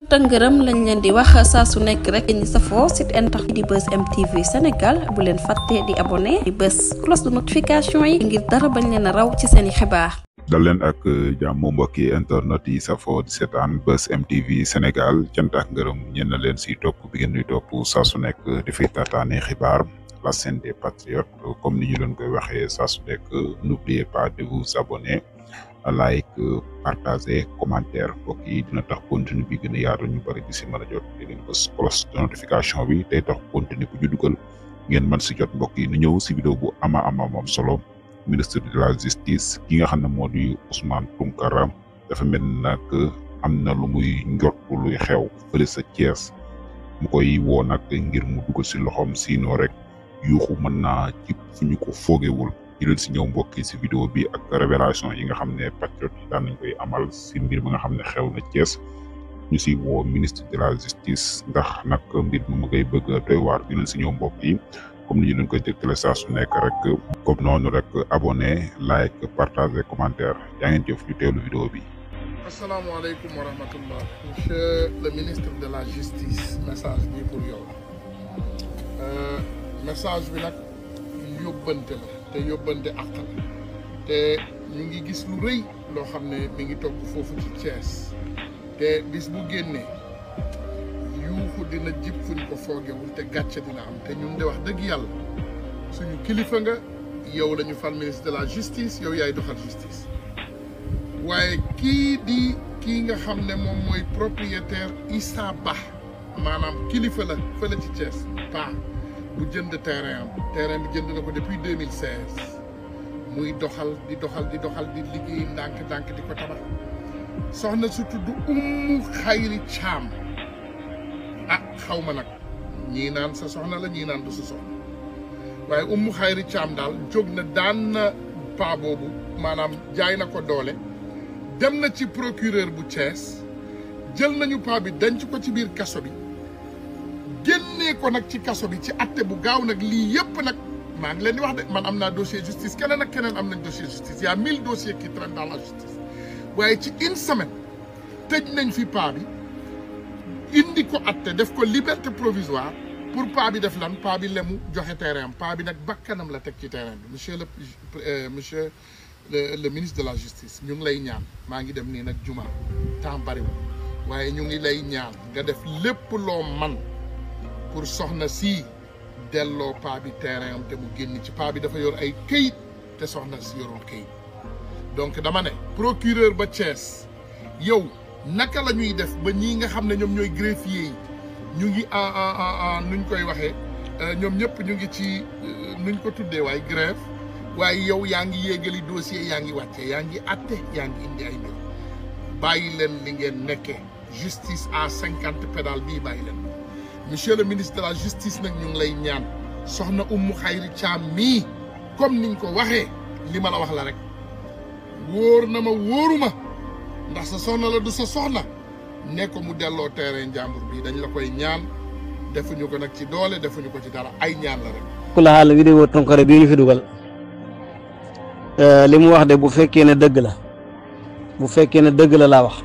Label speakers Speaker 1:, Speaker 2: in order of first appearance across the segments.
Speaker 1: tëngërëm lañ leen di wax saa su nekk rek ñi safoo site internet di Buzz M TV Sénégal bu leen fàtte di abonné di bës cloche de notification yi ngir dara bañ leen a raw ci seeni xibaar.
Speaker 2: dal leen ak jàmm mbokki internet yi safoo di seetaan Buzz M TV Sénégal cant ak ngërëm ñeen na leen si topp bi ngeen di topp saa su nekk di fi taataane xibaar la chaîne des patriotes comme ni ñu leen koy waxee saa su nekk n'oubliez pas de vous abonner, like, partager, commentaire mbokk yi dina tax contenu bi gën a yaatu ñu bari di si mën a jot di leen bës cloche de notification bi tey tax contenu bu ñu dugal ngeen mën si jot mbokk yi ñu ñëw si vidéo bu ama moom solo. Ministre de la justice ki nga xam ne moo di Ousmane Tounkara dafa mel nag am na lu muy njort luy xew fële sa Thiès mu koy woo nag ngir mu dugal si loxoom sinon rek yuuxu mën naa ci fu ñu ko foogewul di leen si ñëw mbokk yi si vidéo bi ak révélation yi nga xam ne patriote yi daan nañ koy amal si mbir mi nga xam ne xew na Thiès ñu si woo ministre de la justice ndax nag mbir mi mu ngay bëgg a doy waar di leen si ñëw mbokk yi comme ni ñu leen koy dégtale saa su nekk rek comme noonu rek abonné, like, partager, commentaire yaa ngeen jëf ñu teewlu vidéo bi.
Speaker 3: asalaamaaleykum wa rahmatullah. Monsieur le ministre de la justice message bi pour yow message bi nag yóbbante la te yóbbante àq la te ñu ngi gis lu rëy loo xam ne mi ngi topp foofu ci Thiès te bis bu génnee yuuxu dina jib fuñ ko foogewul te gàcce dina am te ñun de wax dëgg yàlla suñu kilifa nga yow la ñu fal ministre de la justice yow yaay doxal justice waaye kii nga xam ne moom mooy propriétaire Issa Ba maanaam kilifa la fële ci Thiès pa bu jënd terrain bi jënd na ko depuis 2016 muy doxal di liggéey ndànk di ko tabax soxna su tudd Umu Xayri Caam xaw ma nag ñii naan sa soxna la ñii naan du sa soxna waaye Umu Xayri Caam daal jóg na daan na paa boobu maanaam jaay na ko doole dem na ci procureur bu Thiès jël nañu paa bi denc ko ci biir kaso bi génnee ko nag ci kaso bi ci atte bu gaaw nag lii yëpp nag maa ngi leen di wax de man am naa dossier justice keneen ak keneen am nañ dossier justice y a 1000 dossiers qui traînent dans la justice waaye ci une semaine tëj nañ fi paa bi indi ko atte def ko liberté provisoire pour paa bi def lan paa bi lemu joxe terrain am paa bi nag bakkanam la teg ci terrain bi monsieur le ministre de la justice ñu ngi lay ñaan maa ngi dem nii nag juma temps bariwul waaye ñu ngi lay ñaan nga def lépp loo man pour soxna si delloo paa bi terrain am te mu génn ci paa bi dafa yor ay këyit te soxna si yorul këyit donc dama ne procureur ba Thiès yow naka la ñuy def ba ñii nga xam ne ñoom ñooy greffier yi ñu ngi nuñ koy waxee ñoom ñëpp ñu ngi ci nuñ ko tuddee waaye grève waaye yow yaa ngi yéegali dossier yaa ngi wàcce yaa ngi atte yaa ngi indi ay mbir bàyyi leen li ngeen nekkee justice à 50 pédales bii bàyyi leen monsieur le ministre de la justice nag ñu ngi lay ñaan soxna Umu Xayri Caam mii comme niñ ko waxee li ma la wax la rek wóor na ma wóoruma ndax sa soxna la du sa soxna ne ko mu delloo terrain njàmbur bi dañ la koy ñaan defuñu ko nag ci doole defuñu ko ci dara ay ñaan la rek.
Speaker 4: ku la xaal vidéo Tounkara bii ñu fi dugal li mu wax de bu fekkee ne dëgg la laa wax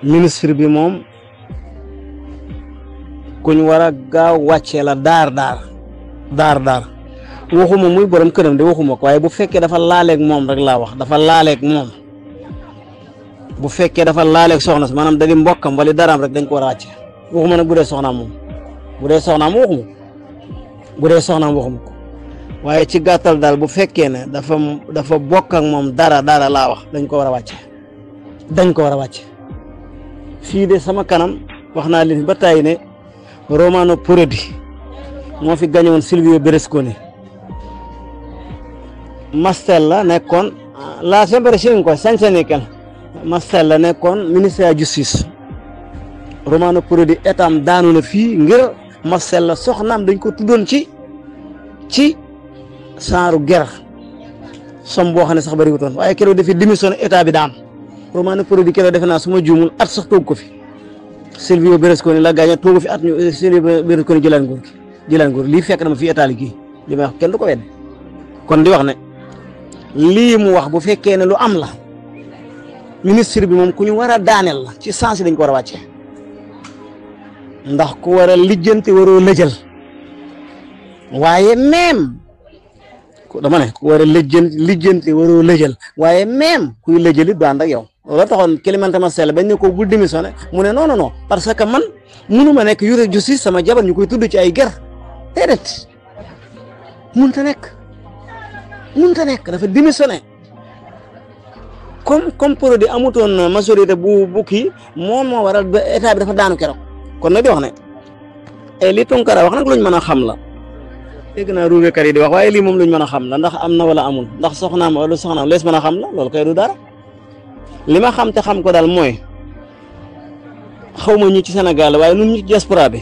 Speaker 4: ministre bi moom kuñ war a gaaw wàccee la daar waxuma muy borom këram de waxuma ko waaye bu fekkee dafa laaleeg moom rek laa wax dafa laaleeg moom bu fekkee dafa laaleeg soxna si maanaam da di mbokkam wala daraam rek dañ ko war a wàcce waxuma nag bu dee soxnaam moom waxuma ko waaye ci gàttal daal bu fekkee ne dafa bokk ak moom dara laa wax dañ ko war a wàcce fii de sama kanam wax naa leen ba tàyyi ne Romano Prodi moo fi gañe woon Silvio Berlusconi Mastella nekkoon la sempre cinque senza nickel Mastella nekkoon ministre de la justice Romano Prodi etam daanu na fii ngir Mastella soxnaam dañ ko tuddoon ci saaru ger som boo xam ne sax bari wutoon waaye keroog dafi démissionné état bi daan Romano Prodi keroog defe naa su ma juumul at sax toog ko fi Silvio Berlusconi la gaaña toogu fi at ñu Silvio Berlusconi jëlaan nguur lii fekk na ma fi état li may wax kenn du ko wedde kon di wax ne lii mu wax bu fekkee ne lu am la ministre bi moom ku ñu war a daaneel la ci sens dañ ko war a wàcce ndax ku war a lijjanti waroo lëjal waaye même dama ne ku war a lijjanti waroo lëjal waaye même kuy lëjali du ànd ak yow loolu taxoon Clémente Masel bañ ne ko bul démissionné mu ne non non non parce que man mënuma nekk yore justice sama jabar ñu koy tudd ci ay ger déedéet mënta nekk dafa démissionné comme produit amutoon majorité bu kii moom moo waral ba état bi dafa daanu keroog kon nag di wax ne li Tunkara wax nag luñ mën a xam la dégg naa ruubekat yi di wax waaye lii moom luñ mën a xam la ndax am na wala amul ndax soxnaam wala soxnaam lees mën a xam la loolu kay du dara li ma xam te xam ko daal mooy xaw ma ñi ci Sénégal waaye nun ñi ci diaspora bi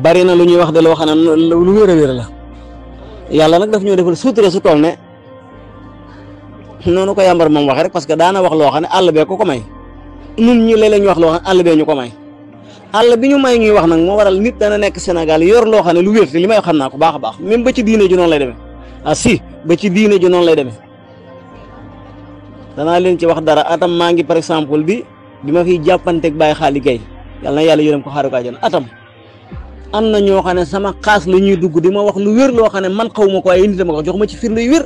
Speaker 4: bari na lu ñuy wax de loo xam ne lu wér a wér la yàlla nag daf ñoo defal sutura su toll ne noonu ko yàmbar moom waxee rek parce que daana wax loo xam ne àll bee ko may nun ñi léeg-léeg ñu wax loo xam ne àll bee ñu ko may àll bi ñu may ñuy wax nag moo waral nit dana nekk Sénégal yor loo xam ne lu wér te li may xam naa ko baax a baax même ba ci diine ji noonu lay demee ah si ba ci diine ji noonu lay demee danaa leen ci wax dara atam maa ngi par exemple bi ma fiy jàppanteeg Baye Xaali Gay yàlla na yàlla yërëm ko xaaru ko àjjana atam am na ñoo xam ne sama xaas la ñuy dugg di ma wax lu wér loo xam ne man xaw ma ko ay nit ma ko jox ma ci firnde yu wér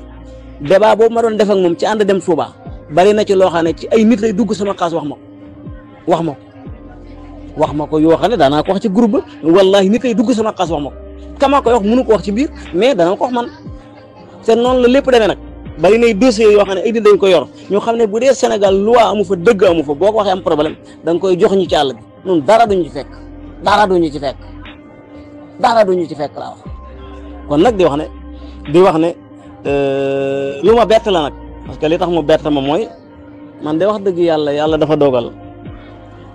Speaker 4: débat boobu ma doon def ak moom ci ànd dem Touba bari na ci loo xam ne ci ay nit lay dugg sama xaas wax ma ko yoo xam ne daanaa ko wax ci groupe ba wallahi nit lay dugg sama xaas wax ma ko kama koy wax mënu ko wax ci biir mais dana ko wax man te noonu la lépp demee nag bari nay dossiers yoo xam ne ay nit dañ ko yor ñu xam ne bu dee Sénégal loi amu fa dëgg amu fa boo ko waxee am problème da nga koy jox ñu ci àll bi ñun dara duñu ci fekk laa wax kon nag di wax ne lu ma bett la nag parce que li tax mu bett ma mooy man de wax dëgg yàlla dafa dogal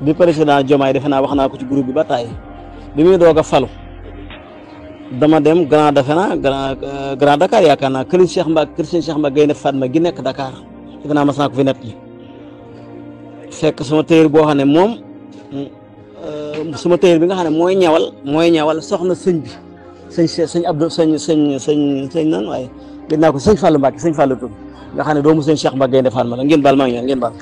Speaker 4: bi président Diomaye defe naa wax naa ko ci groupe bi ba tàyyi bi muy doog a falu dama dem Grand Dakar yaakaar naa kër Cheikh Mbacke Gaynde Fatma gi nekk Dakar defe naa mas naa ko fi nett li fekk sama téer boo xam ne moom sama téer bi nga xam ne mooy ñawal soxna sëñ bi sëñ Abdou sëñ nan waaye gën naa ko sëñ Fallou Mbacke sëñ Fallou Tour nga xam ne doomu sëñ Cheikh Mbacke Gaynde Fatma la ngeen baal maa ngi ngeen baal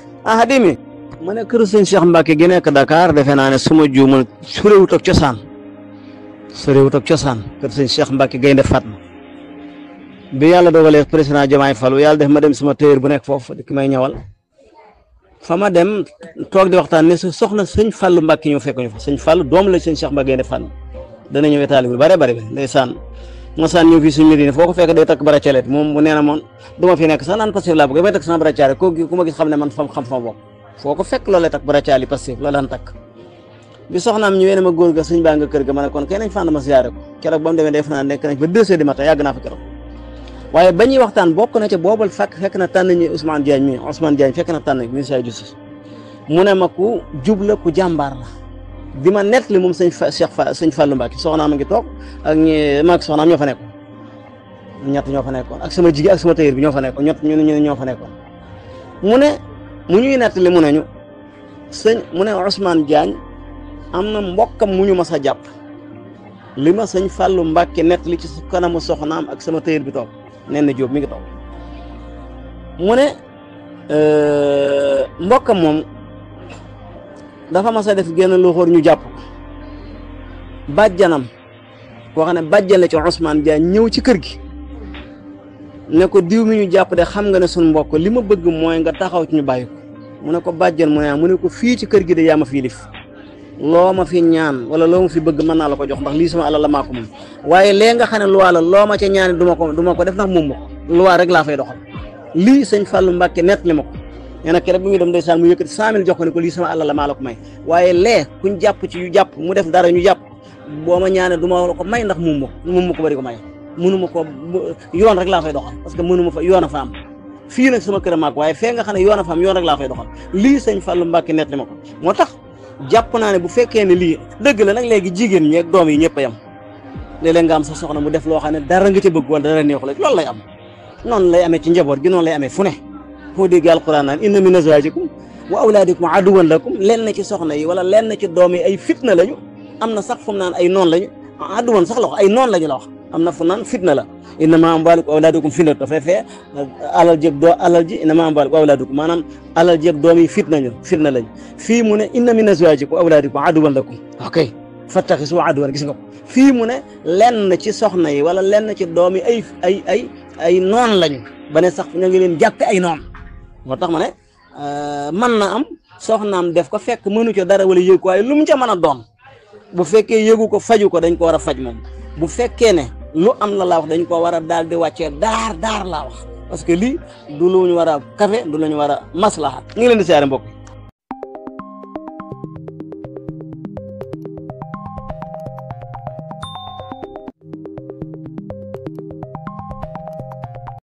Speaker 4: dimi ma ne kër sëñ Cheikh Mbacke gi nekk Dakar defe naa ne suma juumal suréewut ak cosaan kër sëñ Cheikh Mbacke Gaynde Fatma bi yàlla dogalee président Diomaye Fallou yàlla def ma dem sama téer bu nekk foofu di ki may ñawal fa ma dem toog di waxtaan ne su soxna sëñ Fallou Mbacke ñëw fekk ñu fa sëñ Fallou doom la sëñ Cheikh Mbacke Gaynde Fatma dana ñëwee taalibe bi bare ndeysaan masaan ñëw fii suñu Medina foo ko fekk day takk baracelet moom bu nee na moom du ma fi nekk sax naan passif laa bëgg damay takk sama baracaale ku ma gis xam ne man xam fa bopp foo ko fekk loolu lay takk baracaali passif loolu daan takk bi soxnaam ñëwee ne ma góor ga sëñ baa nga kër ga ma ne kon kay nañ fànn ma siyaare ko keroog ba mu demee def naa nekk nañ ba 2 heures du matin yàgg naa fa keroog waaye ba ñuy waxtaan bokk na ca boobal fekk na tànn ñi Ousmane Diagne fekk na tànn ministre de justice mu ne ma ku jubla ku jàmbaar la di ma nett li moom sëñ Fallou Mbacke soxnaam a ngi toog ak maag soxnaam ñoo fa nekkoon ñett ñoo fa nekkoon ak sama jigéen ak sama tëyër bi ñoo fa nekkoon ñoo fa nekkoon mu ñuy nett li mu ne Ousmane Diagne am na mbokkam mu ñu mas a jàpp li ma sëñ Fallou Mbacke nett li ci kanamu soxnaam ak sama tëyër bi toog nen na Jóob mi ngi toog mu ne mbokkam moom dafa mas a def génn lu xóor ñu jàpp bàjjanam koo xam ne bàjjan la ci Ousmane Diagne ñëw ci kër gi ne ko diw mi ñu jàpp de xam nga ne suñ mbokk li ma bëgg mooy nga taxaw ci ñu bàyyi ko mu ne ko bàjjan mu ne ko fii ci kër gi de yaa ma fii lif loo ma fi ñaan wala loo ma fi bëgg mën naa la ko jox ndax lii sama alal la maa ko moom waaye léegi nga xam ne loi la loo ma ca ñaani du ma ko def ndax moom ma ko loi rek laa fay doxal lii sëñ Fallou Mbacke nett li ma ko nee na keroog bi muy dem ndeysaan mu yëkkati 100 000 jox ko ne ko lii sama alal la maa la ko may waaye kuñ jàpp ci yu jàpp mu def dara ñu jàpp boo ma ñaane du ma la ko may ndax moom ma ko bari ko may mënu ma ko yoon rek laa fay doxal parce que mënu ma fa yoon a fa am fii nag sama kër a maag waaye fee nga xam ne yoon a fa am yoon rek laa fay doxal lii sëñ Fallou Mbacke nett li ma ko moo tax jàpp naa ne bu fekkee ne lii dëgg la nag léegi jigéen ñi ak doom yi ñëpp a yam léeg-léeg nga am sa soxna mu def loo xam ne dara nga ca bëgg wala dara neexu la loolu lay am noonu lay amee ci njaboot gi noonu lay amee fu ne foo dégg alquran naan inna min azwajikum wa awlaadikum aduwan lakum lenn ci soxna yi wala lenn ci doom yi ay fitna lañu am na sax fu mu naan ay noon lañu adduwan sax la wax ay noonu la ñu la wax am na fu naan fitna la innama amwaalukum wa awlaadukum fitna dafay fee alal jëg doo alal ji innama amwaalukum wa awlaadukum maanaam alal jëg doom yi fitna lañ fii mu ne inna min azwaajikum wa awlaadikum aduwwan lakum ok fattaxisu aduwwan gis nga ko fii mu ne lenn ci soxna yi wala lenn ci doom yi ay noon lañu ba ne sax ña ngi leen jàppe ay noon moo tax ma ne mën na am soxnaam def ko fekk mënu ca dara wala yëg ko waaye lu mu ca mën a doon bu fekkee yëgu ko faju ko dañ ko war a faj moom bu fekkee ne lu am la laa wax dañ ko war a daal di wàccee daar laa wax parce que lii du lu ñu war a kafe du lu ñu war a maslaha ngi leen di siyaare mbokk